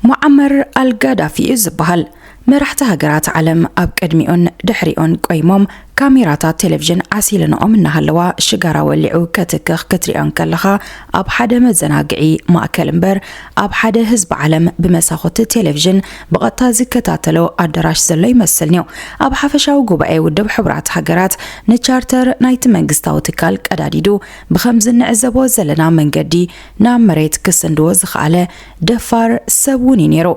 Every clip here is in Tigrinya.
ሙዓመር ኣልጋዳፊ እዩ ዝበሃል። መራሕቲ ሃገራት ዓለም ኣብ ቅድሚኡን ድሕሪኡን ቆይሞም፣ ካሜራታት ቴሌቪዥን ዓሲለንኦም እናሃለዋ፣ ሽጋራ ወሊዑ ከትክኽ ክትሪኦ እንከለኻ፣ ኣብ ሓደ መዘናግዒ ማእከል እምበር ኣብ ሓደ ህዝቢ ዓለም ብመሳኹቲ ቴሌቪዥን ብቐጥታ ዝከታተሎ ኣዳራሽ ዘሎ ይመስልንዮ። ኣብ ሓፈሻዊ ጉባኤ ውድብ ሕቡራት ሃገራት ንቻርተር ናይቲ መንግስታዊ ትካል ቀዳዲዱ፣ ብኸምዚ እንዕዘቦ ዘለና መንገዲ ናብ መሬት ክስንድዎ ዝኸኣለ ደፋር ሰብ እውን እዩ ነይሩ።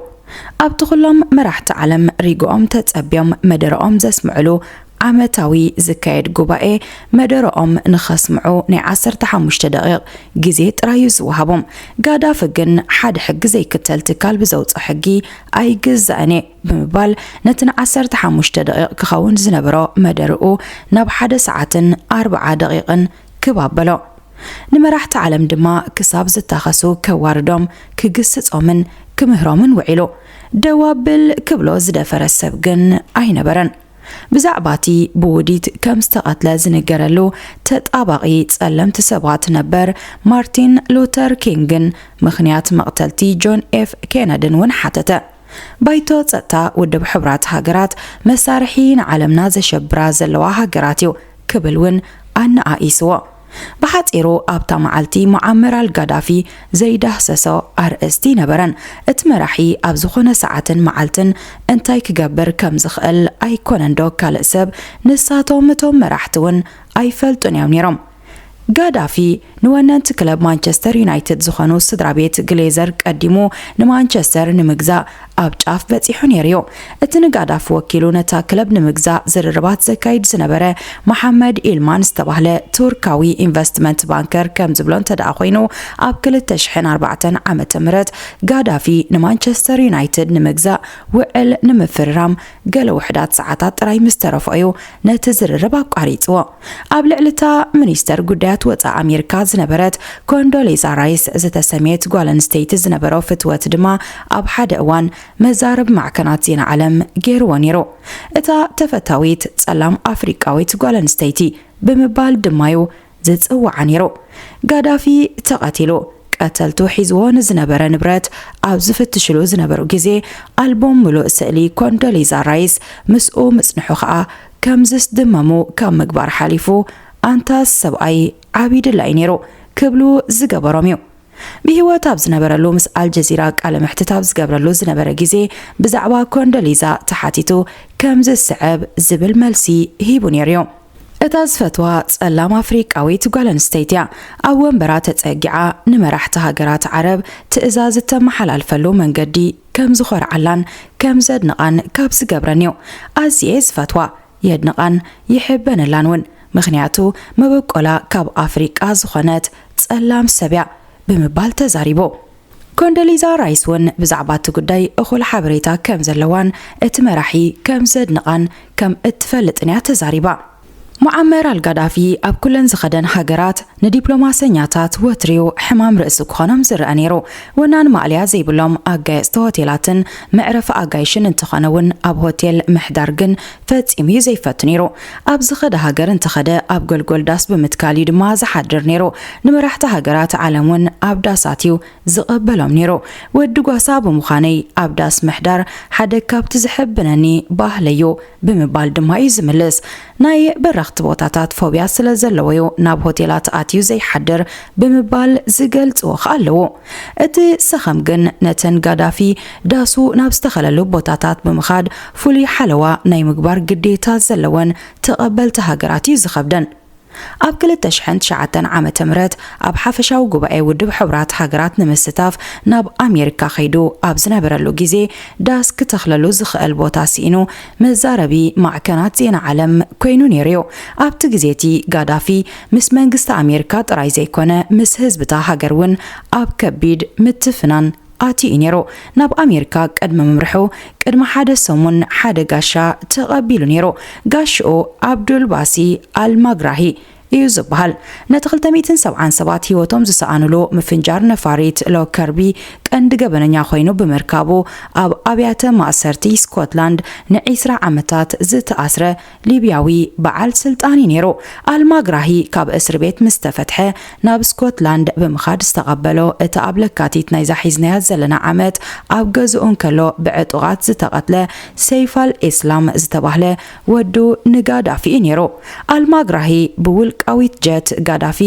ኣብቲ ኩሎም መራሕቲ ዓለም ሪግኦም ተጸብዮም መደረኦም ዘስምዕሉ ዓመታዊ ዝካየድ ጉባኤ፣ መደረኦም ንኸስምዑ ናይ ዓሰርተ ሓሙሽተ ደቂቕ ግዜ ጥራይ እዩ ዝወሃቦም። ጋዳፊ ግን ሓደ ሕጊ ዘይክተል ትካል ብዘውጽኦ ሕጊ ኣይግዛእን እየ ብምባል ነቲ ንዓሰርተ ሓሙሽተ ደቂቕ ክኸውን ዝነበሮ መደርኡ ናብ ሓደ ሰዓትን ኣርብዓ ደቂቕን ክብ ኣበሎ። ንመራሕቲ ዓለም ድማ ክሳብ ዝታኸሱ ከዋርዶም፣ ክግስጾምን ክምህሮምን ውዒሉ። ደው ኣብል ክብሎ ዝደፈረ ሰብ ግን ኣይነበረን። ብዛዕባ እቲ ብውዲት ከም ዝተቐትለ ዝንገረሉ ተጣባቒ ጸለምቲ ሰባት ነበር ማርቲን ሉተር ኪንግን ምኽንያት መቕተልቲ ጆን ኤፍ ኬነድን እውን ሓተተ። ባይቶ ጸጥታ ውድብ ሕቡራት ሃገራት መሳርሒ ንዓለምና ዘሸብራ ዘለዋ ሃገራት እዩ ክብል እውን ኣነኣኢስዎ። ብሓጺሩ ኣብታ መዓልቲ ሙዓመር ኣልጋዳፊ ዘይዳህሰሶ ኣርእስቲ ነበረን። እቲ መራሒ ኣብ ዝኾነ ሰዓትን መዓልትን እንታይ ክገብር ከም ዝኽእል ኣይኮነን ዶ ካልእ ሰብ፣ ንሳቶም እቶም መራሕቲ እውን ኣይፈልጡን እዮም ነይሮም። ጋዳፊ ንወነንቲ ክለብ ማንቸስተር ዩናይትድ ዝኾኑ ስድራ ቤት ግሌዘር ቀዲሙ ንማንቸስተር ንምግዛእ ኣብ ጫፍ በጺሑ ነይሩ እዩ። እቲ ንጋዳፊ ወኪሉ ነታ ክለብ ንምግዛእ ዝርርባት ዘካይድ ዝነበረ መሓመድ ኢልማን ዝተባህለ ቱርካዊ ኢንቨስትመንት ባንከር ከም ዝብሎ እንተ ደኣ ኮይኑ፣ ኣብ ክልተ ሽሕን ኣርባዕተን ዓመተ ምህረት ጋዳፊ ንማንቸስተር ዩናይትድ ንምግዛእ ውዕል ንምፍርራም ገለ ውሑዳት ሰዓታት ጥራይ ምስ ተረፎ እዩ ነቲ ዝርርብ ኣቋሪጽዎ። ኣብ ልዕሊ እታ ሚኒስተር ጉዳያት ወጻኢ ኣሜሪካ ዝነበረት ኮንዶሌዛ ራይስ ዝተሰምየት ጓል ኣንስተይቲ ዝነበሮ ፍትወት ድማ ኣብ ሓደ እዋን መዛረቢ ማዕከናት ዜና ዓለም ገይርዎ ነይሩ። እታ ተፈታዊት ጸላም ኣፍሪቃዊት ጓል ኣንስተይቲ ብምባል ድማ እዩ ዝጽውዓ ነይሩ። ጋዳፊ ተቐቲሉ። ቀተልቱ ሒዝዎ ንዝነበረ ንብረት ኣብ ዝፍትሽሉ ዝነበሩ ግዜ፣ ኣልቦም ምሉእ ስእሊ ኮንዶሊዛ ራይስ ምስኡ ምጽንሑ ከኣ ከም ዝስድመሙ ካብ ምግባር ሓሊፉ፣ ኣንታስ ሰብኣይ ዓቢ ድላይ ነይሩ ክብሉ ዝገበሮም እዩ። ብህይወት ኣብ ዝነበረሉ ምስ ኣልጀዚራ ቃለ መሕትት ኣብ ዝገብረሉ ዝነበረ ግዜ፣ ብዛዕባ ኮንዶሊዛ ተሓቲቱ ከምዚ ዝስዕብ ዝብል መልሲ ሂቡ ነይሩ እዩ። እታ ዝፈትዋ ጸላም ኣፍሪቃዊት ጓል ኣንስተይቲ እያ። ኣብ ወንበራ ተጸጊዓ ንመራሕቲ ሃገራት ዓረብ ትእዛዝ እተመሓላልፈሉ መንገዲ ከም ዝኾርዓላን ከም ዘድንቓን ካብ ዝገብረን እዩ ኣዝየ ዝፈትዋ። የድንቓን ይሕበነላን እውን፣ ምኽንያቱ መበቆላ ካብ ኣፍሪቃ ዝኾነት ጸላም ሰብ እያ ብምባል ተዛሪቡ። ኮንዶሊዛ ራይስ እውን ብዛዕባ እቲ ጉዳይ እኹል ሓበሬታ ከም ዘለዋን እቲ መራሒ ከም ዘድንቓን ከም እትፈልጥን እያ ተዛሪባ። ሙዓመር ኣልጋዳፊ ኣብ ኩለን ዝኸደን ሃገራት ንዲፕሎማሰኛታት ወትሪው ሕማም ርእሲ ክኾኖም ዝረኣ ነይሩ። ወናን ማእለያ ዘይብሎም ኣጋየጽቲ ሆቴላትን መዕረፊ ኣጋይሽን እንተኾነ እውን፣ ኣብ ሆቴል ምሕዳር ግን ፈጺሙ እዩ ዘይፈቱ ነይሩ። ኣብ ዝኸደ ሃገር እንተኸደ ኣብ ጎልጎል ዳስ ብምትካል እዩ ድማ ዝሓድር ነይሩ። ንመራሕቲ ሃገራት ዓለም እውን ኣብ ዳሳት እዩ ዝቐበሎም ነይሩ። ወዲ ጓሳ ብምዃነይ ኣብ ዳስ ምሕዳር ሓደ ካብቲ ዝሕብነኒ ባህለይ እዩ ብምባል ድማ እዩ ዝምልስ። ናይ በረኽቲ ቦታታት ፎብያ ስለ ዘለዎ እዩ ናብ ሆቴላት ኣትዩ ዘይሓድር ብምባል ዝገልጽዎ ኸኣ ኣለዉ። እቲ ሰኸም ግን ነተን ጋዳፊ ዳሱ ናብ ዝተኸለሉ ቦታታት ብምኻድ ፍሉይ ሓለዋ ናይ ምግባር ግዴታ ዘለወን ተቐበልቲ ሃገራት እዩ ዝኸብደን። ኣብ ክልተ ሽሕን ትሽዓተን ዓመተ ምህረት ኣብ ሓፈሻዊ ጉባኤ ውድብ ሕቡራት ሃገራት ንምስታፍ ናብ ኣሜሪካ ከይዱ ኣብ ዝነበረሉ ግዜ፣ ዳስ ክተኽለሉ ዝኽእል ቦታ ስኢኑ መዛረቢ ማዕከናት ዜና ዓለም ኮይኑ ነይሩ እዩ። ኣብቲ ግዜ እቲ ጋዳፊ ምስ መንግስቲ ኣሜሪካ ጥራይ ዘይኮነ፣ ምስ ህዝብታ ሃገር እውን ኣብ ከቢድ ምትፍናን ኣትዩ እዩ ነይሩ። ናብ ኣሜሪካ ቅድሚ ምምርሑ ቅድሚ ሓደ ሰሙን ሓደ ጋሻ ተቐቢሉ ነይሩ። ጋሽኡ ኣብዱል ባሲ ኣልማግራሂ እዩ ዝበሃል። ነቲ ክልተ ሚእትን ሰብዓን ሰባት ህይወቶም ዝሰኣኑሉ ምፍንጃር ነፋሪት ሎከርቢ ቀንዲ ገበነኛ ኮይኑ ብምርካቡ፣ ኣብ ኣብያተ ማእሰርቲ ስኮትላንድ ንዒስራ ዓመታት ዝተኣስረ ሊብያዊ በዓል ስልጣን እዩ ነይሩ። ኣልማግራሂ ካብ እስር ቤት ምስ ተፈትሐ፣ ናብ ስኮትላንድ ብምኻድ ዝተቐበሎ እቲ ኣብ ለካቲት ናይዛ ሒዝናያ ዘለና ዓመት ኣብ ገዝኡ እንከሎ ብዕጡቓት ዝተቐትለ ሰይፍ ኣል ኢስላም ዝተባህለ ወዱ ንጋዳፊ እዩ ነይሩ። ኣልማግራሂ ብውልቃዊት ጀት ጋዳፊ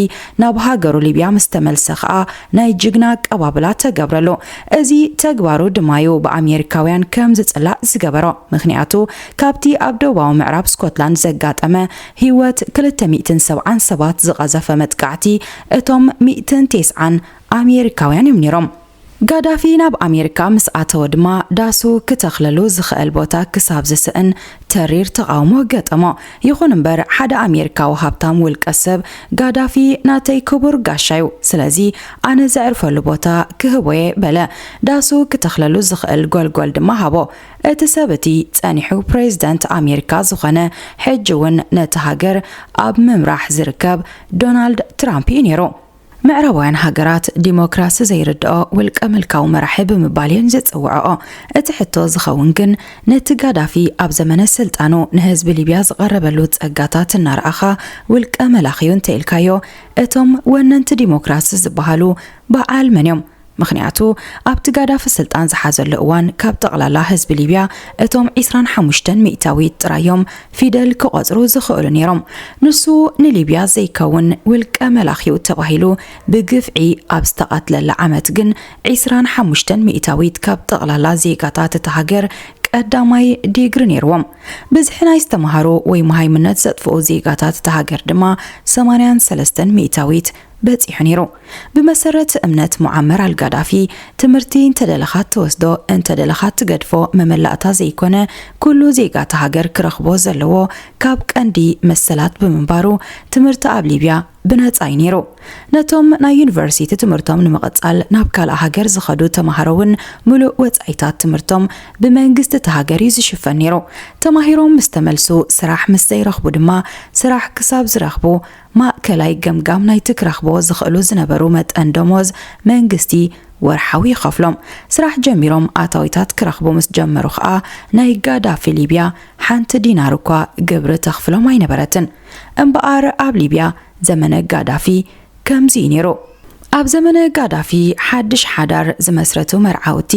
ናብ ሃገሩ ሊብያ ምስ ተመልሰ ከኣ ናይ ጅግና ኣቀባብላ ተገብረሉ። እዚ ተግባሩ ድማዩ ብኣሜሪካውያን ከም ዝጽላእ ዝገበሮ። ምኽንያቱ፣ ካብቲ ኣብ ደቡባዊ ምዕራብ ስኮትላንድ ዘጋጠመ ህይወት ክልተ ሚእትን ሰብዓን ሰባት ዝቐዘፈ መጥቃዕቲ፣ እቶም ሚእትን ተስዓን ኣሜሪካውያን እዮም ነይሮም። ጋዳፊ ናብ ኣሜሪካ ምስ ኣተወ ድማ፣ ዳሱ ክተኽለሉ ዝኽእል ቦታ ክሳብ ዝስእን ተሪር ተቓውሞ ገጠሞ። ይኹን እምበር፣ ሓደ ኣሜሪካዊ ሃብታም ውልቀ ሰብ፣ "ጋዳፊ ናተይ ክቡር ጋሻ እዩ፣ ስለዚ ኣነ ዘዕርፈሉ ቦታ ክህቦ እየ" በለ። ዳሱ ክተኽለሉ ዝኽእል ጎልጎል ድማ ሃቦ። እቲ ሰብ እቲ ጸኒሑ ፕሬዝደንት ኣሜሪካ ዝኾነ፣ ሕጂ እውን ነቲ ሃገር ኣብ ምምራሕ ዝርከብ ዶናልድ ትራምፕ እዩ ነይሩ። ምዕራባውያን ሃገራት ዲሞክራሲ ዘይርድኦ ውልቀ ምልካዊ መራሒ ብምባል እየን ዝጽውዕኦ። እቲ ሕቶ ዝኸውን ግን፣ ነቲ ጋዳፊ ኣብ ዘመነ ስልጣኑ ንህዝቢ ሊብያ ዝቐረበሉ ጸጋታት እናረኣኻ፣ ውልቀ መላኺ እዩ እንተኢልካዮ፣ እቶም ወነንቲ ዲሞክራሲ ዝበሃሉ በዓል መን እዮም? ምኽንያቱ፣ ኣብቲ ጋዳፊ ስልጣን ዝሓዘሉ እዋን፣ ካብ ጠቕላላ ህዝቢ ሊብያ እቶም ዒስራን ሓሙሽተን ሚእታዊት ጥራይ እዮም ፊደል ክቖጽሩ ዝኽእሉ ነይሮም። ንሱ ንሊብያ ዘይከውን ውልቀ መላኺ እዩ ተባሂሉ ብግፍዒ ኣብ ዝተቐትለላ ዓመት ግን፣ ዒስራን ሓሙሽተን ሚእታዊት ካብ ጠቕላላ ዜጋታት እታ ሃገር ቀዳማይ ዲግሪ ነይርዎም። ብዝሒ ናይ ዝተምሃሩ ወይ መሃይምነት ዘጥፍኡ ዜጋታት እታ ሃገር ድማ ሰማንያን ሰለስተን ሚእታዊት በጺሑ ነይሩ። ብመሰረት እምነት ሙዓመር ኣልጋዳፊ፣ ትምህርቲ እንተደለኻ ትወስዶ፣ እንተደለኻ ትገድፎ መመላእታ ዘይኮነ፣ ኩሉ ዜጋ እታ ሃገር ክረኽቦ ዘለዎ ካብ ቀንዲ መሰላት ብምንባሩ፣ ትምህርቲ ኣብ ሊብያ ብነጻ እዩ ነይሩ። ነቶም ናይ ዩኒቨርሲቲ ትምህርቶም ንምቕጻል ናብ ካልእ ሃገር ዝኸዱ ተማሃሮ እውን፣ ምሉእ ወጻኢታት ትምህርቶም ብመንግስቲ እታ ሃገር እዩ ዝሽፈን ነይሩ። ተማሂሮም ምስ ተመልሱ፣ ስራሕ ምስ ዘይረኽቡ ድማ፣ ስራሕ ክሳብ ዝረኽቡ፣ ማእከላይ ገምጋም ናይቲ ክረኽቦ ዝኽእሉ ዝነበሩ መጠን ደሞዝ መንግስቲ ወርሓዊ ይኸፍሎም። ስራሕ ጀሚሮም ኣታዊታት ክረኽቡ ምስ ጀመሩ ኸኣ፣ ናይ ጋዳፊ ሊብያ ሓንቲ ዲናር እኳ ግብሪ ተኽፍሎም ኣይነበረትን። እምበኣር፣ ኣብ ሊብያ ዘመነ ጋዳፊ ከምዚ እዩ ነይሩ። ኣብ ዘመነ ጋዳፊ፣ ሓድሽ ሓዳር ዝመስረቱ መርዓውቲ፣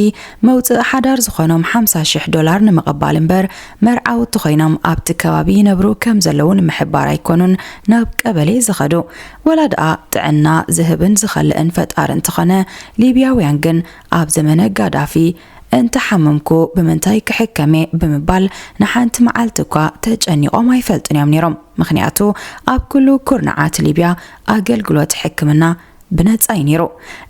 መውጽኢ ሓዳር ዝኾኖም ሓምሳ ሽሕ ዶላር ንምቕባል እምበር፣ መርዓውቲ ኮይኖም ኣብቲ ከባቢ ይነብሩ ከም ዘለዉ ንምሕባር ኣይኮኑን ናብ ቀበሌ ዝኸዱ። ወላ ደኣ ጥዕና ዝህብን ዝኸልእን ፈጣሪ እንተኾነ፣ ሊብያውያን ግን ኣብ ዘመነ ጋዳፊ፣ "እንተሓመምኩ ብምንታይ ክሕከም እየ?" ብምባል ንሓንቲ መዓልቲ እኳ ተጨኒቖም ኣይፈልጡን እዮም ነይሮም። ምኽንያቱ፣ ኣብ ኩሉ ኩርናዓት ሊብያ ኣገልግሎት ሕክምና ብነጻ እዩ ነይሩ።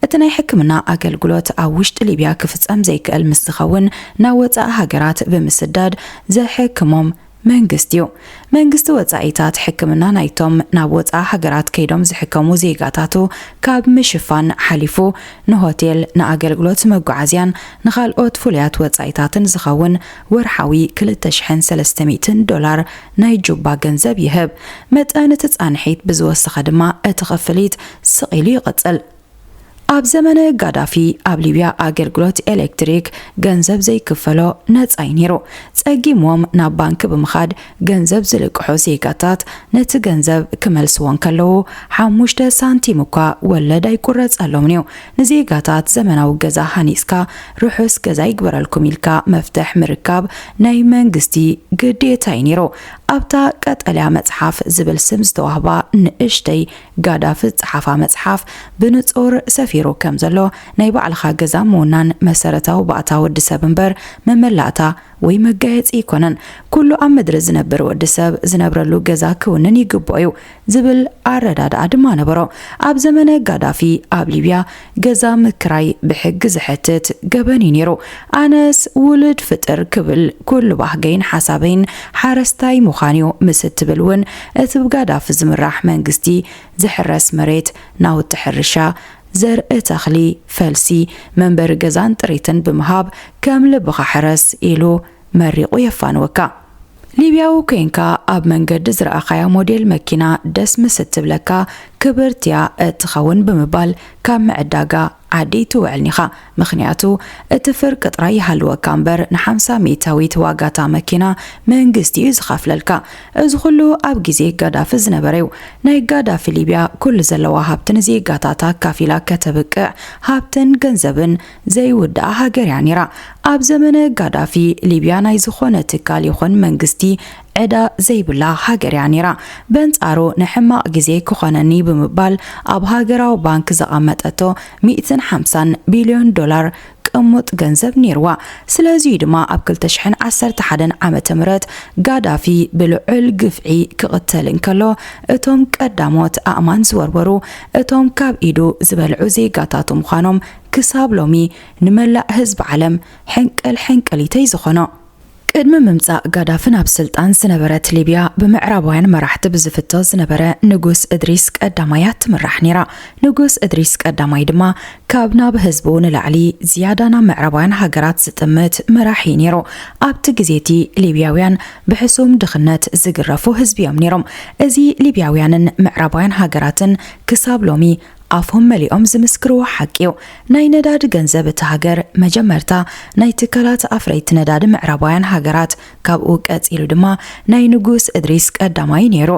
እቲ ናይ ሕክምና ኣገልግሎት ኣብ ውሽጢ ሊብያ ክፍጸም ዘይክእል ምስ ዝኸውን፣ ናብ ወጻኢ ሃገራት ብምስዳድ ዘሕክሞም መንግስቲ እዩ። መንግስቲ ወጻኢታት ሕክምና ናይቶም ናብ ወጻኢ ሃገራት ከይዶም ዝሕከሙ ዜጋታቱ ካብ ምሽፋን ሓሊፉ፣ ንሆቴል፣ ንኣገልግሎት መጓዓዝያን ንኻልኦት ፍሉያት ወጻኢታትን ዝኸውን ወርሓዊ ክልተ ሽሕን ሰለስተ ሚእትን ዶላር ናይ ጁባ ገንዘብ ይህብ። መጠን እቲ ጻንሒት ብዝወሰኸ ድማ፣ እቲ ክፍሊት ስቕ ኢሉ ይቕጽል። ኣብ ዘመነ ጋዳፊ፣ ኣብ ሊብያ ኣገልግሎት ኤሌክትሪክ ገንዘብ ዘይክፈሎ ነጻ እዩ ነይሩ። ጸጊምዎም ናብ ባንክ ብምኻድ ገንዘብ ዝልቅሑ ዜጋታት፣ ነቲ ገንዘብ ክመልስዎ እንከለዉ፣ ሓሙሽተ ሳንቲም እኳ ወለድ ኣይቁረጸሎምን እዩ። ንዜጋታት፣ "ዘመናዊ ገዛ ሃኒጽካ፣ ርሑስ ገዛ ይግበረልኩም" ኢልካ መፍትሕ ምርካብ ናይ መንግስቲ ግዴታ እዩ ነይሩ። ኣብታ ቀጠልያ መጽሓፍ ዝብል ስም ዝተዋህባ ንእሽተይ ጋዳፊ ዝጸሓፋ መጽሓፍ ብንጹር ሰፊሩ ከም ዘሎ፣ ናይ ባዕልኻ ገዛ ምውናን መሰረታዊ ባእታ ወዲ ሰብ እምበር፣ መመላእታ ወይ መጋየጺ ኣይኮነን። ኩሉ ኣብ ምድሪ ዝነብር ወዲ ሰብ ዝነብረሉ ገዛ ክውንን ይግብኦ እዩ ዝብል ኣረዳድኣ ድማ ነበሮ። ኣብ ዘመነ ጋዳፊ ኣብ ሊብያ ገዛ ምክራይ ብሕጊ ዘሕትት ገበን እዩ ነይሩ። ኣነስ ውሉድ ፍጥር ክብል ኩሉ ባህገይን ሓሳበይን ሓረስታይ ምዃን እዩ ምስ እትብል እውን እቲ ብጋዳፊ ዝምራሕ መንግስቲ ዝሕረስ መሬት፣ ናውቲ ሕርሻ፣ ዘርኢ ተኽሊ፣ ፈልሲ፣ መንበሪ ገዛን ጥሪትን ብምሃብ ከም ልብኻ ሕረስ ኢሉ መሪቑ የፋንወካ። ሊብያዊ ኮይንካ ኣብ መንገዲ ዝረኣኻያ ሞዴል መኪና ደስ ምስ እትብለካ ክብርትያ እትኸውን ብምባል ካብ ምዕዳጋ ዓዲ ትውዕል ኒኻ። ምኽንያቱ እቲ ፍርቂ ጥራይ ይሃልወካ እምበር ንሓምሳ ሚእታዊት ዋጋታ መኪና መንግስቲ እዩ ዝኸፍለልካ። እዚ ኩሉ ኣብ ግዜ ጋዳፊ ዝነበረ እዩ። ናይ ጋዳፊ ሊብያ ኩሉ ዘለዋ ሃብቲ ንዜጋታታ ኣካፊላ ከተብቅዕ ሃብትን ገንዘብን ዘይውዳኣ ሃገር እያ ነይራ። ኣብ ዘመነ ጋዳፊ ሊብያ ናይ ዝኾነ ትካል ይኹን መንግስቲ ዕዳ ዘይብላ ሃገር እያ ነይራ። በንጻሩ ንሕማቕ ግዜ ክኾነኒ ብምባል ኣብ ሃገራዊ ባንክ ዘቐመጠቶ ሚእትን ሓምሳን ቢልዮን ዶላር ቅሙጥ ገንዘብ ነይርዋ። ስለዚዩ ድማ ኣብ ክልተ ሽሕን ዓሰርተ ሓደን ዓመተ ምህረት ጋዳፊ ብልዑል ግፍዒ ክቕተል እንከሎ እቶም ቀዳሞት ኣእማን ዝወርወሩ እቶም ካብ ኢዱ ዝበልዑ ዜጋታቱ ምዃኖም ክሳብ ሎሚ ንመላእ ህዝቢ ዓለም ሕንቅል ሕንቅሊተይ ዝኾኖ። ቅድሚ ምምጻእ ጋዳፊ ናብ ስልጣን ዝነበረት ሊብያ ብምዕራባውያን መራሕቲ ብዝፍቶ ዝነበረ ንጉስ እድሪስ ቀዳማይ እያ ትምራሕ ነይራ። ንጉስ እድሪስ ቀዳማይ ድማ ካብ ናብ ህዝቡ ንላዕሊ ዝያዳ ናብ ምዕራባውያን ሃገራት ዝጥምት መራሒ ነይሩ። ኣብቲ ግዜ እቲ ሊብያውያን ብሕሱም ድኽነት ዝግረፉ ህዝቢ እዮም ነይሮም። እዚ ሊብያውያንን ምዕራባውያን ሃገራትን ክሳብ ሎሚ ኣፎም መሊኦም ዝምስክርዎ ሓቂ እዩ። ናይ ነዳዲ ገንዘብ እታ ሃገር መጀመርታ ናይ ትካላት ኣፍረይቲ ነዳዲ ምዕራባውያን ሃገራት፣ ካብኡ ቀጺሉ ድማ ናይ ንጉስ እድሪስ ቀዳማይ ነይሩ።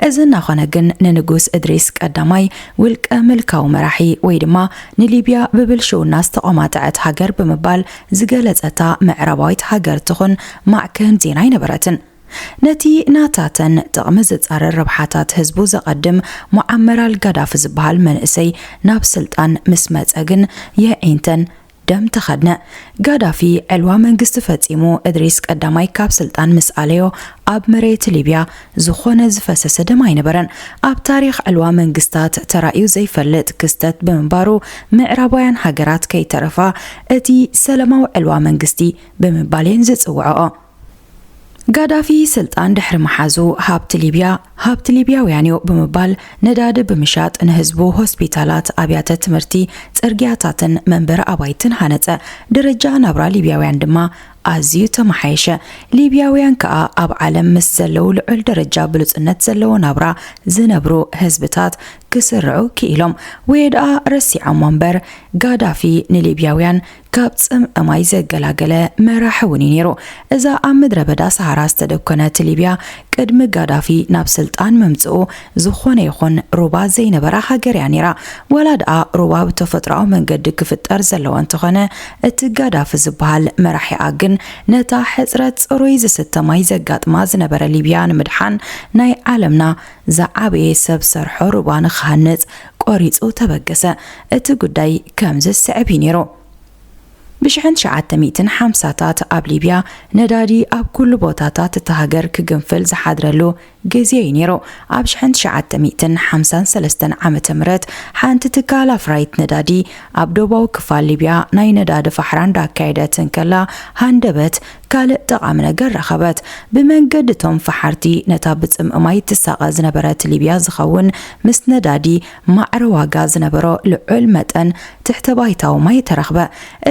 እዚ እናኾነ ግን ንንጉስ እድሪስ ቀዳማይ ውልቀ ምልካዊ መራሒ ወይ ድማ ንሊብያ ብብልሽውና ዝተቖማጠዐት ሃገር ብምባል ዝገለጸታ ምዕራባዊት ሃገር ትኹን ማዕከን ዜና ኣይነበረትን። ነቲ ናታተን ጥቕሚ ዝጻረር ረብሓታት ህዝቡ ዘቐድም ሙዓመር ኣል ጋዳፊ ዝበሃል መንእሰይ ናብ ስልጣን ምስ መጸ ግን የዒንተን ደም ተኸድነ። ጋዳፊ ዕልዋ መንግስቲ ፈጺሙ እድሪስ ቀዳማይ ካብ ስልጣን ምስ ኣለዮ ኣብ መሬት ሊብያ ዝኾነ ዝፈሰሰ ደም ኣይነበረን። ኣብ ታሪኽ ዕልዋ መንግስታት ተራእዩ ዘይፈልጥ ክስተት ብምንባሩ ምዕራባውያን ሃገራት ከይተረፋ እቲ ሰላማዊ ዕልዋ መንግስቲ ብምባል እየን ዝጽውዕኦ። ጋዳፊ ስልጣን ድሕሪ ምሓዙ ሃብቲ ሊብያ ሃብቲ ሊብያውያን እዩ ብምባል ነዳዲ ብምሻጥ ንህዝቡ ሆስፒታላት፣ ኣብያተ ትምህርቲ፣ ጽርግያታትን መንበሪ ኣባይትን ሃነጸ። ደረጃ ናብራ ሊብያውያን ድማ ኣዝዩ ተመሓየሸ። ሊብያውያን ከኣ ኣብ ዓለም ምስ ዘለዉ ልዑል ደረጃ ብሉጽነት ዘለዎ ናብራ ዝነብሩ ህዝብታት ክስርዑ ክኢሎም። ወይ ደኣ ረሲዖሞ እምበር ጋዳፊ ንሊብያውያን ካብ ጽምእ ማይ ዘገላገለ መራሒ እውን እዩ ነይሩ። እዛ ኣብ ምድረ በዳ ሰሃራ ዝተደኮነት ሊብያ ቅድሚ ጋዳፊ ናብ ስልጣን ምምጽኡ ዝኾነ ይኹን ሩባ ዘይነበራ ሃገር እያ ነይራ። ዋላ ደኣ ሩባ ብተፈጥሮኣዊ መንገዲ ክፍጠር ዘለዎ እንተኾነ፣ እቲ ጋዳፊ ዝበሃል መራሒኣ ግን ነታ ሕጽረት ጽሩይ ዝስተ ማይ ዘጋጥማ ዝነበረ ሊብያ ንምድሓን ናይ ዓለምና ዝዓበየ ሰብ ሰርሖ ሩባ ንኽሃንጽ ቆሪጹ ተበገሰ። እቲ ጉዳይ ከምዚ ዝስዕብ እዩ ነይሩ። ብሽሕን ትሽዓተ ሚእትን ሓምሳታት ኣብ ሊብያ ነዳዲ ኣብ ኩሉ ቦታታት እታ ሃገር ክግንፍል ዝሓድረሉ ግዜ እዩ ነይሩ። ኣብ ሽሕን ትሽዓተ ሚእትን ሓምሳን ሰለስተን ዓመተ ምህረት ሓንቲ ትካል ኣፍራይት ነዳዲ ኣብ ደቡባዊ ክፋል ሊብያ ናይ ነዳዲ ፋሕራ እንዳካየደት እንከላ ሃንደበት ካልእ ጠቓሚ ነገር ረኸበት። ብመንገዲ እቶም ፈሓርቲ ነታ ብጽምእ ማይ ትሳቐ ዝነበረት ሊብያ ዝኸውን ምስ ነዳዲ ማዕረ ዋጋ ዝነበሮ ልዑል መጠን ትሕተ ባይታዊ ማይ ተረኽበ።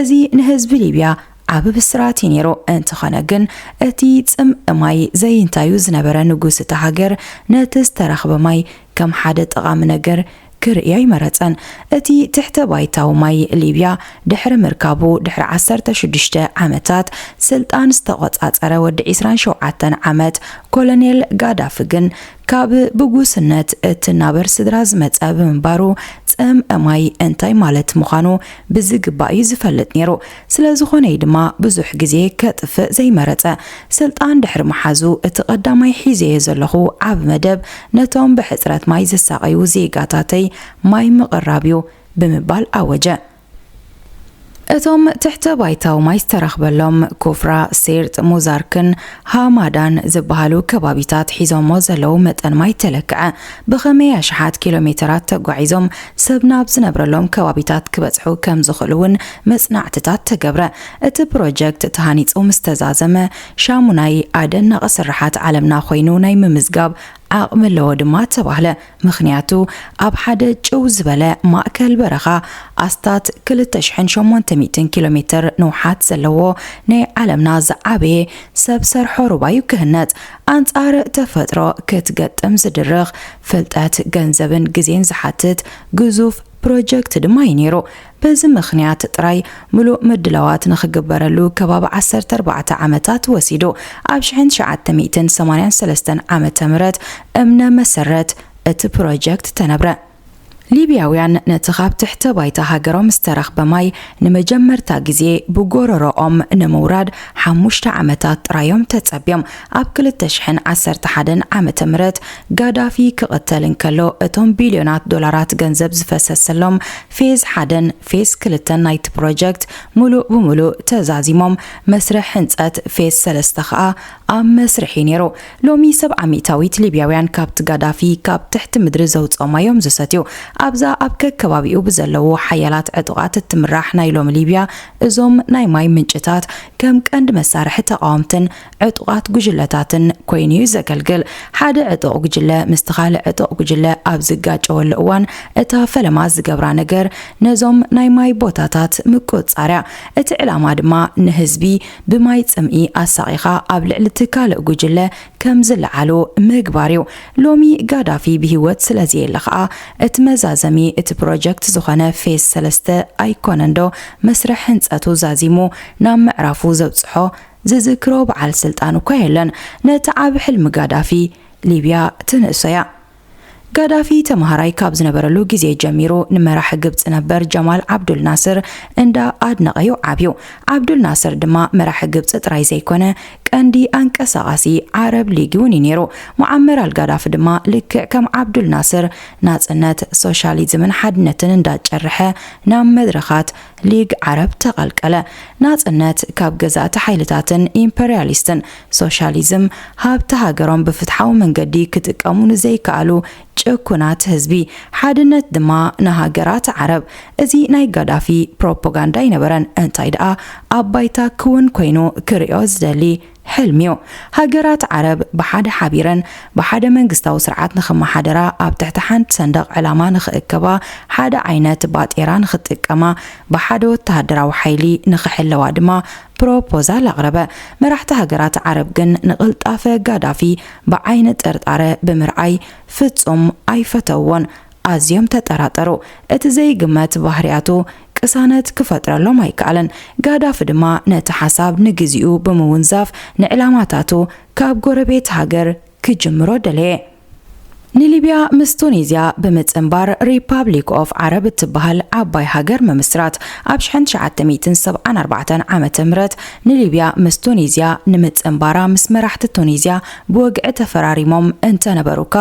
እዚ ንህዝቢ ሊብያ ዓቢ ብስራት እዩ ነይሩ። እንተኾነ ግን እቲ ጽምእ ማይ ዘይንታዩ ዝነበረ ንጉስ እታ ሃገር ነቲ ዝተረኽበ ማይ ከም ሓደ ጠቓሚ ነገር ክርእዮ ኣይመረጸን። እቲ ትሕተ ባይታዊ ማይ ሊብያ ድሕሪ ምርካቡ ድሕሪ ዓሰርተ ሽዱሽተ ዓመታት ስልጣን ዝተቖጻጸረ ወዲ ዕስራን ሸውዓተን ዓመት ኮሎኔል ጋዳፊ ግን ካብ ብጉስነት እትናበር ስድራ ዝመጸ ብምንባሩ ጽምእ ማይ እንታይ ማለት ምዃኑ ብዝግባእ እዩ ዝፈልጥ ነይሩ። ስለ ዝኾነ እዩ ድማ ብዙሕ ግዜ ከጥፍእ ዘይመረጸ። ስልጣን ድሕሪ ምሓዙ እቲ ቀዳማይ ሒዘዮ ዘለኹ ዓቢ መደብ ነቶም ብሕጽረት ማይ ዝሳቐዩ ዜጋታተይ ማይ ምቕራብ እዩ ብምባል ኣወጀ። እቶም ትሕተ ባይታዊ ማይ ዝተረኽበሎም ኩፍራ፣ ሴርጥ፣ ሙዛርክን ሃማዳን ዝበሃሉ ከባቢታት ሒዞሞ ዘለዉ መጠን ማይ ተለክዐ። ብኸመይ ኣሽሓት ኪሎ ሜተራት ተጓዒዞም ሰብ ናብ ዝነብረሎም ከባቢታት ክበጽሑ ከም ዝኽእሉ እውን መጽናዕትታት ተገብረ። እቲ ፕሮጀክት ተሃኒጹ ምስ ተዛዘመ፣ ሻሙናይ ኣደናቒ ስርሓት ዓለምና ኮይኑ ናይ ምምዝጋብ ዓቕሚ ኣለዎ ድማ ተባህለ። ምኽንያቱ ኣብ ሓደ ጭው ዝበለ ማእከል በረኻ ኣስታት ክልተ ሽሕን ሸሞንተ ሚእትን ኪሎ ሜተር ንውሓት ዘለዎ ናይ ዓለምና ዝዓበየ ሰብ ሰርሖ ሩባ እዩ ክህነጽ። ኣንጻር ተፈጥሮ ክትገጥም ዝድርኽ ፍልጠት፣ ገንዘብን ግዜን ዝሓትት ግዙፍ ፕሮጀክት ድማ እዩ ነይሩ። በዚ ምኽንያት ጥራይ ምሉእ ምድላዋት ንኽግበረሉ ከባቢ ዓሰርተ ኣርባዕተ ዓመታት ወሲዱ። ኣብ ሽሕን ትሽዓተ ሚእትን ሰማንያን ሰለስተን ዓመተ ምህረት እምነ መሰረት እቲ ፕሮጀክት ተነብረ። ሊብያውያን ነቲ ካብ ትሕተ ባይታ ሃገሮም ዝተረኽበ ማይ ንመጀመርታ ግዜ ብጎረሮኦም ንምውራድ ሓሙሽተ ዓመታት ጥራዮም ተጸብዮም። ኣብ ክልተ ሽሕን ዓሰርተ ሓደን ዓመተ ምህረት ጋዳፊ ክቕተል እንከሎ፣ እቶም ቢልዮናት ዶላራት ገንዘብ ዝፈሰሰሎም ፌዝ ሓደን ፌዝ ክልተን ናይቲ ፕሮጀክት ምሉእ ብምሉእ ተዛዚሞም፣ መስርሕ ህንጸት ፌዝ ሰለስተ ከኣ ኣብ መስርሕ እዩ ነይሩ። ሎሚ ሰብዓ ሚእታዊት ሊብያውያን ካብቲ ጋዳፊ ካብ ትሕቲ ምድሪ ዘውጽኦም ማዮም ዝሰትዩ። ኣብዛ ኣብ ከከባቢኡ ብዘለዉ ሓያላት ዕጡቓት እትምራሕ ናይ ሎሚ ሊብያ፣ እዞም ናይ ማይ ምንጭታት ከም ቀንዲ መሳርሒ ተቓወምትን ዕጡቓት ጉጅለታትን ኮይኑ እዩ ዘገልግል። ሓደ ዕጡቕ ጉጅለ ምስቲ ካልእ ዕጡቕ ጉጅለ ኣብ ዝጋጨወሉ እዋን፣ እታ ፈለማ ዝገብራ ነገር ነዞም ናይ ማይ ቦታታት ምቁጽጻር እያ። እቲ ዕላማ ድማ ንህዝቢ ብማይ ጽምኢ ኣሳቒኻ ኣብ ልዕሊ እቲ ካልእ ጉጅለ ከም ዝለዓሉ ምግባር እዩ። ሎሚ ጋዳፊ ብህይወት ስለ ዘየለ ኸኣ፣ እቲ መዛዘሚ እቲ ፕሮጀክት ዝኾነ ፌዝ ሰለስተ ኣይኮነንዶ መስርሕ ህንጸቱ ዛዚሙ ናብ ምዕራፉ ዘብጽሖ ዝዝክሮ በዓል ስልጣን እኳ የለን። ነቲ ዓቢ ሕልሚ ጋዳፊ ሊብያ ትንእሶ እያ። ጋዳፊ ተመሃራይ ካብ ዝነበረሉ ግዜ ጀሚሩ ንመራሒ ግብጺ ነበር ጀማል ዓብዱል ናስር እንዳ ኣድነቐ እዩ ዓብዩ። ዓብዱል ናስር ድማ መራሒ ግብጺ ጥራይ ዘይኮነ፣ ቀንዲ ኣንቀሳቓሲ ዓረብ ሊግ እውን እዩ ነይሩ። ሙዓመር ኣልጋዳፊ ድማ ልክዕ ከም ዓብዱል ናስር ናጽነት፣ ሶሻሊዝምን ሓድነትን እንዳጨርሐ ናብ መድረኻት ሊግ ዓረብ ተቐልቀለ። ናጽነት ካብ ገዛእቲ ሓይልታትን ኢምፐርያሊስትን፣ ሶሻሊዝም ሃብቲ ሃገሮም ብፍትሓዊ መንገዲ ክጥቀሙ ንዘይከኣሉ ጭኩናት ህዝቢ፣ ሓድነት ድማ ንሃገራት ዓረብ። እዚ ናይ ጋዳፊ ፕሮፓጋንዳ ኣይነበረን፣ እንታይ ደኣ ኣብ ባይታ ክውን ኮይኑ ክርእዮ ዝደሊ ሕልሚ'ዩ። ሃገራት ዓረብ ብሓደ ሓቢረን ብሓደ መንግስታዊ ስርዓት ንኽመሓደራ፣ ኣብ ትሕቲ ሓንቲ ሰንደቕ ዕላማ ንኽእከባ፣ ሓደ ዓይነት ባጤራ ንኽጥቀማ፣ ብሓደ ወተሃደራዊ ሓይሊ ንኽሕለዋ ድማ ፕሮፖዛል ኣቕረበ። መራሕቲ ሃገራት ዓረብ ግን ንቕልጣፈ ጋዳፊ ብዓይኒ ጥርጣረ ብምርኣይ ፍጹም ኣይፈተውዎን። ኣዝዮም ተጠራጠሩ። እቲ ዘይግመት ባህርያቱ ቅሳነት ክፈጥረሎም ኣይከኣለን። ጋዳፊ ድማ ነቲ ሓሳብ ንግዚኡ ብምውንዛፍ ንዕላማታቱ ካብ ጎረቤት ሃገር ክጅምሮ ደለየ። ንሊብያ ምስ ቱኒዝያ ብምጽንባር ሪፓብሊክ ኦፍ ዓረብ እትበሃል ዓባይ ሃገር ምምስራት። ኣብ ሽሕን ትሽዓተ ሚእትን ሰብዓን ኣርባዕተን ዓመተ ምህረት ንሊብያ ምስ ቱኒዝያ ንምጽንባራ ምስ መራሕቲ ቱኒዝያ ብወግዒ ተፈራሪሞም እንተነበሩካ፣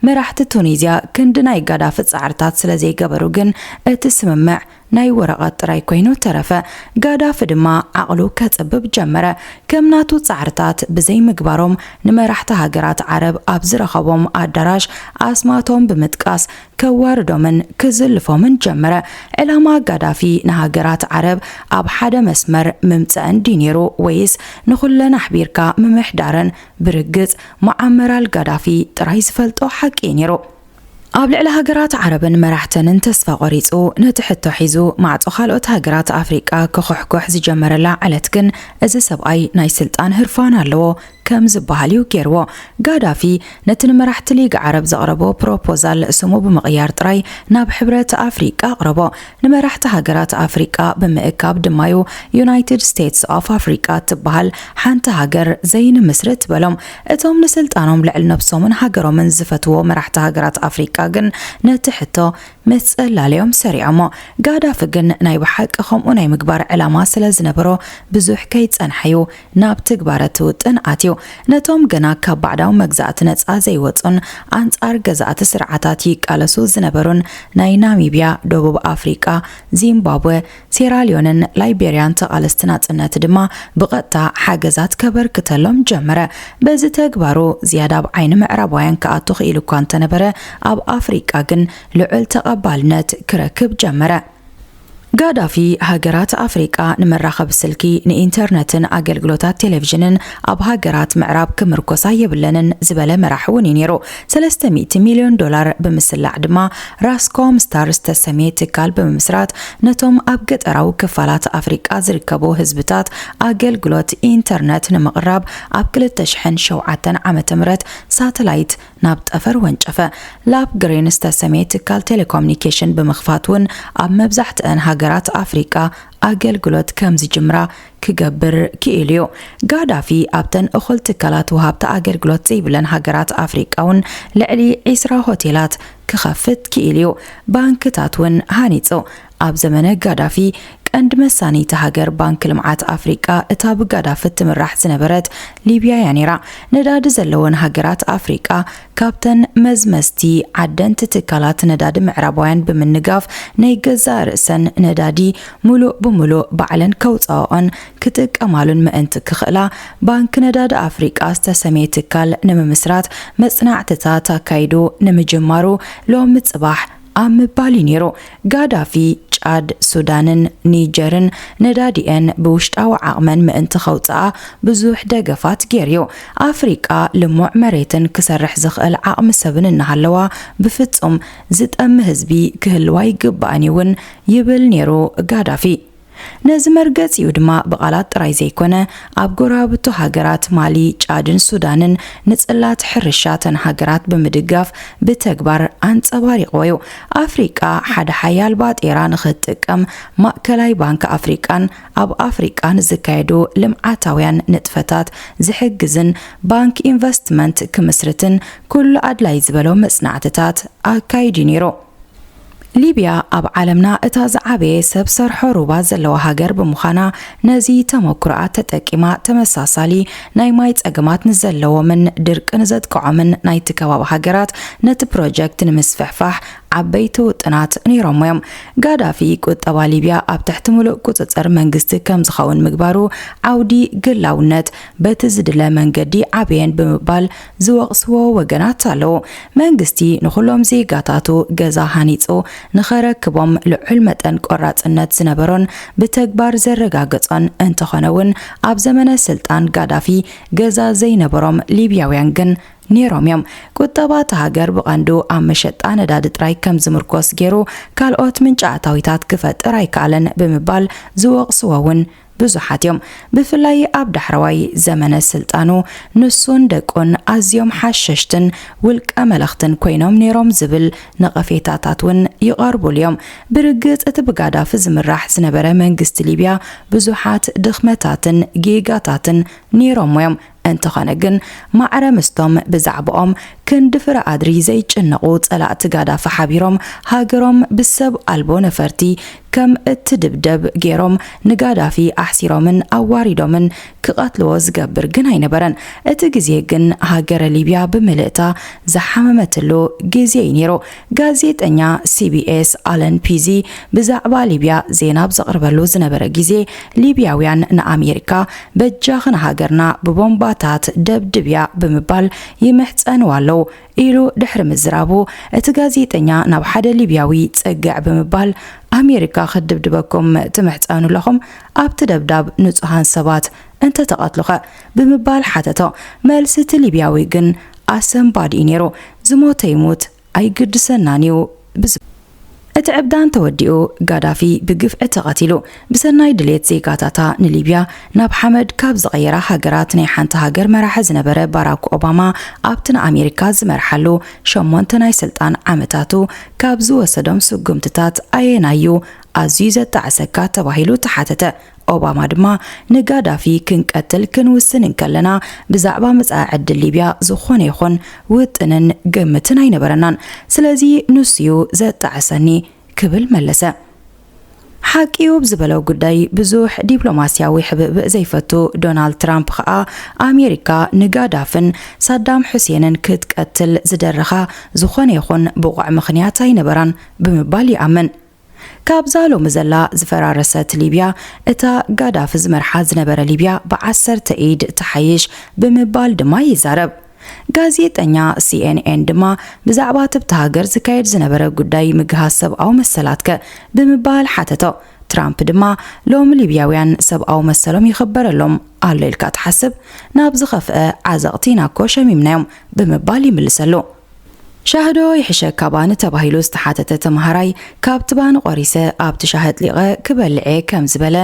መራሕቲ ቱኒዝያ ክንዲ ናይ ጋዳፊ ጻዕርታት ስለ ዘይገበሩ ግን እቲ ስምምዕ ናይ ወረቐት ጥራይ ኮይኑ ተረፈ። ጋዳፊ ድማ ዓቕሉ ከጽብብ ጀመረ። ከም ናቱ ጻዕርታት ብዘይምግባሮም ንመራሕቲ ሃገራት ዓረብ ኣብ ዝረኸቦም ኣዳራሽ ኣስማቶም ብምጥቃስ ከዋርዶምን ክዝልፎምን ጀመረ። ዕላማ ጋዳፊ ንሃገራት ዓረብ ኣብ ሓደ መስመር ምምጻእን ድዩ ነይሩ፣ ወይስ ንኹለን ኣሕቢርካ ምምሕዳርን? ብርግጽ ሙዓመር ኣልጋዳፊ ጥራይ ዝፈልጦ ሓቂ እዩ ነይሩ። ኣብ ልዕሊ ሃገራት ዓረብን መራሕተንን ተስፋ ቆሪጹ፣ ነቲ ሕቶ ሒዙ ማዕጾ ካልኦት ሃገራት ኣፍሪቃ ክኹሕኩሕ ዝጀመረላ ዕለት ግን፣ እዚ ሰብኣይ ናይ ስልጣን ህርፋን ኣለዎ ከም ዝበሃል እዩ ገይርዎ። ጋዳፊ ነቲ ንመራሕቲ ሊግ ዓረብ ዘቕረቦ ፕሮፖዛል ስሙ ብምቕያር ጥራይ ናብ ሕብረት ኣፍሪቃ ኣቕረቦ። ንመራሕቲ ሃገራት ኣፍሪቃ ብምእካብ ድማዩ ዩናይትድ ስቴትስ ኦፍ ኣፍሪቃ ትበሃል ሓንቲ ሃገር ዘይንምስርት በሎም። እቶም ንስልጣኖም ልዕሊ ነብሶምን ሃገሮምን ዝፈትዎ መራሕቲ ሃገራት ኣፍሪቃ ግን ነቲ ሕቶ ምስ ጸላለዮም ሰሪዖሞ። ጋዳፊ ግን ናይ ብሓቂ ከምኡ ናይ ምግባር ዕላማ ስለ ዝነበሮ ብዙሕ ከይጸንሐዩ ናብ ትግባረ እቲ ውጥን ኣትዩ። ነቶም ገና ካብ ባዕዳዊ መግዛእቲ ነጻ ዘይወጹን ኣንጻር ገዛእቲ ስርዓታት ይቃለሱ ዝነበሩን ናይ ናሚብያ፣ ደቡብ ኣፍሪቃ፣ ዚምባብወ፣ ሴራልዮንን ላይቤርያን ተቓለስቲ ናጽነት ድማ ብቐጥታ ሓገዛት ከበርክተሎም ጀመረ። በዚ ተግባሩ ዝያዳ ኣብ ዓይኒ ምዕራባውያን ክኣቱ ክኢሉ እኳ እንተነበረ፣ ኣብ ኣፍሪቃ ግን ልዑል ተቐባልነት ክረክብ ጀመረ። ጋዳፊ፣ ሃገራት ኣፍሪቃ ንመራኸቢ ስልኪ፣ ንኢንተርነትን ኣገልግሎታት ቴሌቪዥንን ኣብ ሃገራት ምዕራብ ክምርኮሳ የብለንን ዝበለ መራሒ እውን እዩ ነይሩ። ሰለስተ ሚእቲ ሚልዮን ዶላር ብምስላዕ ድማ ራስኮም ስታር ዝተሰምየ ትካል ብምምስራት ነቶም ኣብ ገጠራዊ ክፋላት ኣፍሪቃ ዝርከቡ ህዝብታት ኣገልግሎት ኢንተርነት ንምቕራብ ኣብ ክልተ ሽሕን ሸውዓተን ዓመተ ምህረት ሳተላይት ናብ ጠፈር ወንጨፈ። ላፕ ግሪን ዝተሰምየ ትካል ቴሌኮሙኒኬሽን ብምኽፋት እውን ኣብ መብዛሕትአን ሃገራት ኣፍሪቃ ኣገልግሎት ከም ዝጅምራ ክገብር ክኢሉ እዩ። ጋዳፊ ኣብተን እኹል ትካላት ወሃብቲ ኣገልግሎት ዘይብለን ሃገራት ኣፍሪቃ እውን ልዕሊ ዒስራ ሆቴላት ክኸፍት ክኢሉ እዩ። ባንክታት እውን ሃኒጹ። ኣብ ዘመነ ጋዳፊ ቀንዲ መሳኒቲ ሃገር ባንክ ልምዓት ኣፍሪቃ፣ እታ ብጋዳፊ ትምራሕ ዝነበረት ሊብያ እያ ነይራ። ነዳዲ ዘለወን ሃገራት ኣፍሪቃ ካብተን መዝመዝቲ ዓደንቲ ትካላት ነዳዲ ምዕራባውያን ብምንጋፍ ናይ ገዛእ ርእሰን ነዳዲ ሙሉእ ብሙሉእ ባዕለን ከውፃኦኦን ክጥቀማሉን ምእንቲ ክኽእላ፣ ባንክ ነዳዲ ኣፍሪቃ ዝተሰመየ ትካል ንምምስራት መጽናዕትታት ኣካይዱ ንምጅማሩ ሎሚ ጽባሕ ኣብ ምባል እዩ ነይሩ። ጋዳፊ ጫድ፣ ሱዳንን ኒጀርን ነዳዲኤን ብውሽጣዊ ዓቕመን ምእንቲ ከውፅኣ ብዙሕ ደገፋት ገይሩ እዩ። ኣፍሪቃ ልሙዕ መሬትን ክሰርሕ ዝኽእል ዓቕሚ ሰብን እናሃለዋ ብፍጹም ዝጠሚ ህዝቢ ክህልዋ ይግባእን እውን ይብል ነይሩ ጋዳፊ። ነዚ መርገጺኡ ድማ ብቓላት ጥራይ ዘይኮነ፣ ኣብ ጎረባብቱ ሃገራት ማሊ፣ ጫድን ሱዳንን ንጽላት ሕርሻ ተን ሃገራት ብምድጋፍ ብተግባር ኣንጸባሪቕዎ እዩ። ኣፍሪቃ ሓደ ሓያል ባጤራ ንኽትጥቀም ማእከላይ ባንክ ኣፍሪቃን ኣብ ኣፍሪቃ ንዝካየዱ ልምዓታውያን ንጥፈታት ዝሕግዝን ባንክ ኢንቨስትመንት ክምስርትን ኩሉ ኣድላይ ዝበሎ መጽናዕትታት ኣካይዱ ነይሩ። ሊብያ ኣብ ዓለምና እታ ዝዓበየ ሰብ ሰርሖ ሩባ ዘለዋ ሃገር ብምዃና፣ ነዚ ተመኩሮኣ ተጠቂማ ተመሳሳሊ ናይ ማይ ጸገማት ንዘለዎምን ድርቂ ንዘጥቅዖምን ናይቲ ከባቢ ሃገራት ነቲ ፕሮጀክት ንምስፍሕፋሕ ዓበይቲ ውጥናት ነይሮሞ እዮም። ጋዳፊ ቁጠባ ሊብያ ኣብ ትሕቲ ምሉእ ቁጽጽር መንግስቲ ከም ዝኸውን ምግባሩ፣ ዓውዲ ግላውነት በቲ ዝድለ መንገዲ ዓበየን ብምባል ዝወቕስዎ ወገናት ኣለዉ። መንግስቲ ንኹሎም ዜጋታቱ ገዛ ሃኒጹ ንኸረክቦም ልዑል መጠን ቆራጽነት ዝነበሮን ብተግባር ዘረጋገጾን እንተኾነ እውን፣ ኣብ ዘመነ ስልጣን ጋዳፊ ገዛ ዘይነበሮም ሊብያውያን ግን ነይሮም እዮም። ቁጠባ እታ ሃገር ብቐንዱ ኣብ መሸጣ ነዳዲ ጥራይ ከም ዝምርኮስ ገይሩ፣ ካልኦት ምንጪ ኣታዊታት ክፈጥር ኣይከኣለን ብምባል ዝወቕስዎ እውን ብዙሓት እዮም። ብፍላይ ኣብ ዳሕረዋይ ዘመነ ስልጣኑ፣ ንሱን ደቁን ኣዝዮም ሓሸሽትን ውልቀ መለኽትን ኮይኖም ነይሮም ዝብል ነቐፌታታት እውን ይቐርቡሉ እዮም። ብርግጽ፣ እቲ ብጋዳፊ ዝምራሕ ዝነበረ መንግስቲ ሊብያ ብዙሓት ድኽመታትን ጌጋታትን ነይሮሞ እዮም። እንተኾነ ግን፣ ማዕረ ምስቶም ብዛዕባኦም ክንዲ ፍረ ኣድሪ ዘይጭነቑ ጸላእቲ ጋዳፊ ሓቢሮም፣ ሃገሮም ብሰብ ኣልቦ ነፈርቲ ከም እትድብደብ ገይሮም ንጋዳፊ ኣሕሲሮምን ኣዋሪዶምን ክቐትልዎ ዝገብር ግን ኣይነበረን። እቲ ግዜ ግን ሃገረ ሊብያ ብምልእታ ዝሓመመትሉ ግዜ እዩ ነይሩ። ጋዜጠኛ ሲ ቢ ኤስ ኣለን ፒዚ ብዛዕባ ሊብያ ዜና ኣብ ዘቕርበሉ ዝነበረ ግዜ፣ ሊብያውያን ንኣሜሪካ፣ "በጃኺ ንሃገርና ብቦምባታት ደብድብያ" ብምባል ይምሕጸንዋ ኣለዉ ኢሉ ድሕሪ ምዝራቡ፣ እቲ ጋዜጠኛ ናብ ሓደ ሊብያዊ ጽግዕ ብምባል፣ "ኣሜሪካ ክትድብድበኩም ትምሕጸኑ ኣለኹም? ኣብቲ ደብዳብ ንጹሃን ሰባት እንተተቐትሉኸ?" ብምባል ሓተቶ። መልሲ እቲ ሊብያዊ ግን ኣሰንባዲ እዩ ነይሩ። "ዝሞተ ይሙት፣ ኣይግድሰናን እዩ" ብዝ-፣ እቲ ዕብዳን ተወዲኡ፣ ጋዳፊ ብግፍዒ ተቐቲሉ። ብሰናይ ድሌት ዜጋታታ ንሊብያ ናብ ሓመድ ካብ ዝቐየራ ሃገራት ናይ ሓንቲ ሃገር መራሒ ዝነበረ ባራክ ኦባማ፣ ኣብቲ ንኣሜሪካ ዝመርሓሉ ሸሞንተ ናይ ስልጣን ዓመታቱ ካብ ዝወሰዶም ስጉምትታት ኣየናዩ ኣዝዩ ዘጣዕሰካ ተባሂሉ ተሓተተ። ኦባማ ድማ፣ "ንጋዳፊ ክንቀትል ክንውስን እንከለና፣ ብዛዕባ መጻኢ ዕድል ሊብያ ዝኾነ ይኹን ውጥንን ግምትን ኣይነበረናን። ስለዚ ንሱዩ ዘጣዕሰኒ" ክብል መለሰ። ሓቂኡ ብዝበሎ ጉዳይ ብዙሕ ዲፕሎማስያዊ ሕብእብእ ዘይፈቱ ዶናልድ ትራምፕ ኸኣ፣ ኣሜሪካ ንጋዳፍን ሳዳም ሑሴንን ክትቀትል ዝደረኻ ዝኾነ ይኹን ብቑዕ ምኽንያት ኣይነበራን ብምባል ይኣምን። ካብዛ ሎሚ ዘላ ዝፈራረሰት ሊብያ፣ እታ ጋዳፊ ዝመርሓ ዝነበረ ሊብያ ብዓሰርተ ኢድ ትሓይሽ ብምባል ድማ ይዛረብ። ጋዜጠኛ ሲኤንኤን ድማ ብዛዕባ ትብቲ ሃገር ዝካየድ ዝነበረ ጉዳይ ምግሃስ ሰብኣዊ መሰላትከ ብምባል ሓተቶ። ትራምፕ ድማ፣ ሎሚ ሊብያውያን ሰብኣዊ መሰሎም ይኽበረሎም ኣሎ ኢልካ ትሓስብ? ናብ ዝኸፍአ ዓዘቕቲ ኢና እኮ ሸሚምናዮም ብምባል ይምልሰሉ። ሻህዶ ይሕሸካ ባኒ ተባሂሉ ዝተሓተተ ተምሃራይ፣ ካብቲ ባኒ ቆሪሰ ኣብቲ ሻሂ ኣጥሊቐ ክበልዕ እየ ከም ዝበለ፣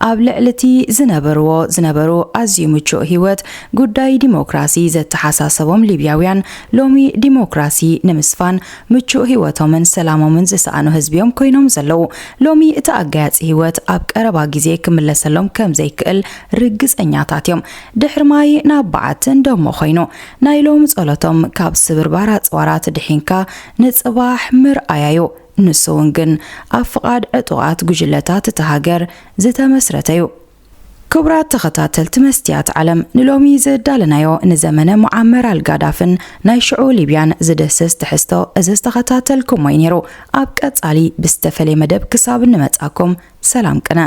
ኣብ ልዕሊ እቲ ዝነበርዎ ዝነበሩ ኣዝዩ ምቹእ ህይወት ጉዳይ ዲሞክራሲ ዘተሓሳሰቦም ሊብያውያን፣ ሎሚ ዲሞክራሲ ንምስፋን ምቹእ ህይወቶምን ሰላሞምን ዝሰኣኑ ህዝቢ እዮም ኮይኖም ዘለዉ። ሎሚ እቲ ኣጋያጺ ህይወት ኣብ ቀረባ ግዜ ክምለሰሎም ከም ዘይክእል ርግጸኛታት እዮም። ድሕሪ ማይ ናብ በዓቲ እንደሞ ኮይኑ፣ ናይ ሎሚ ጸሎቶም ካብ ስብርባር ኣጽዋራት ድሒንካ ንጽባሕ ምርኣያ እዩ። ንሱ እውን ግን ኣብ ፍቓድ ዕጡቓት ጉጅለታት እታ ሃገር ዝተመስረተ እዩ። ክቡራት ተኸታተልቲ መስትያት ዓለም፣ ንሎሚ ዘዳለናዮ ንዘመነ ሙዓመር ኣልጋዳፍን ናይ ሽዑ ሊብያን ዝድህስስ ትሕዝቶ እዚ ዝተኸታተልኩሞ እዩ ነይሩ። ኣብ ቀጻሊ ብዝተፈለየ መደብ ክሳብ እንመጻኩም፣ ሰላም ቅነ።